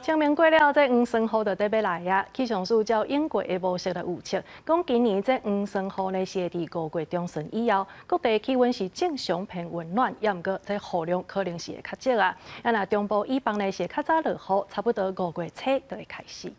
清明過了，這黃酸雨就得欲來啊！氣象署照永過的模式來預測，講今年這黃酸雨呢是會佇五月中旬以後，各地氣溫是正常偏溫暖，也毋過這雨量可能是會較少啊。啊，若中部以北呢是會較早落雨，差不多五月初就會開始。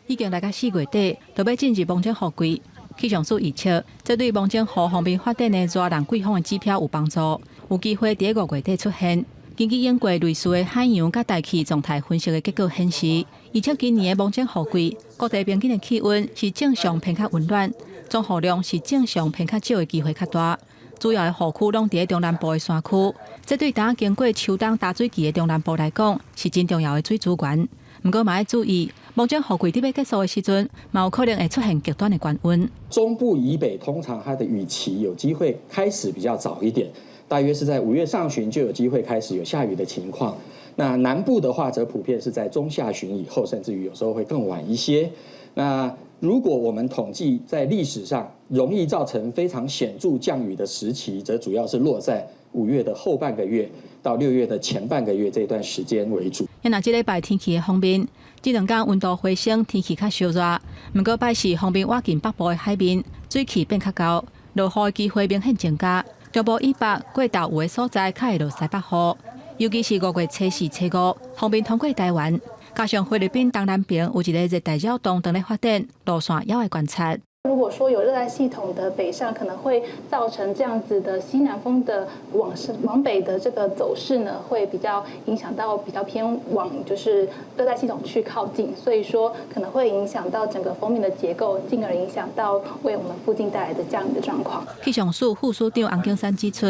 已經來到四月底，就欲進入蒙頂雨季。氣象署預測，這對蒙頂雨方面發展的熱浪季風的指標有幫助，有機會佇五月底出現。根據永過類似的海洋佮大氣狀態分析的結果顯示，預測今年的蒙頂雨季，各地平均的氣溫是正常偏較溫暖，總雨量是正常偏較少的機會較大。主要的雨區攏佇中南部的山區，這對當經過秋冬大水期的中南部來講，是真重要的水資源。毋過嘛愛注意，蒙頂雨季佇欲結束的時陣，嘛有可能會出現極端的高溫。中部以北通常它的雨期有機會開始比較早一點。大約是在5月上旬就有機會開始有下雨的情況。那南部的話，則普遍是在中下旬以後，甚至於有時候會更晚一些。那如果我們統計在歷史上容易造成非常顯著降雨的時期，則主要是落在5月的後半個月到6月的前半個月這段時間為主。那這禮拜天氣的方面，這兩天溫度回升，天氣較燒熱。毋過拜四鋒面倚近北部的海面，水汽變較厚，落雨的機會明顯增加。中部以北過晝有的所在較會落西北雨，尤其是五月初四、初五，鋒面通過台灣，加上菲律賓東南邊有一个熱帶擾動正咧發展，路線猶愛觀察。如果說有熱帶系統的北上，可能會造成這樣子的西南風的往往北的這個走勢呢，會比較影響到比較偏往就是熱帶系統去靠近，所以說可能會影響到整個鋒面的結構，進而影響到為我們附近帶來的降雨的狀況。氣象署副署長洪景山指出，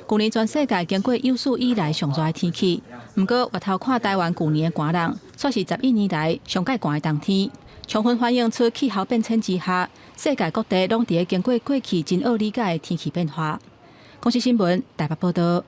舊年全世界經過有史以來上熱的天氣，毋過回頭看台灣舊年的寒冷，卻是11年來上蓋寒的冬天，充分反映出氣候變遷之下，世界各地攏佇咧經過過去真惡理解的天氣變化。公視新聞台北報道。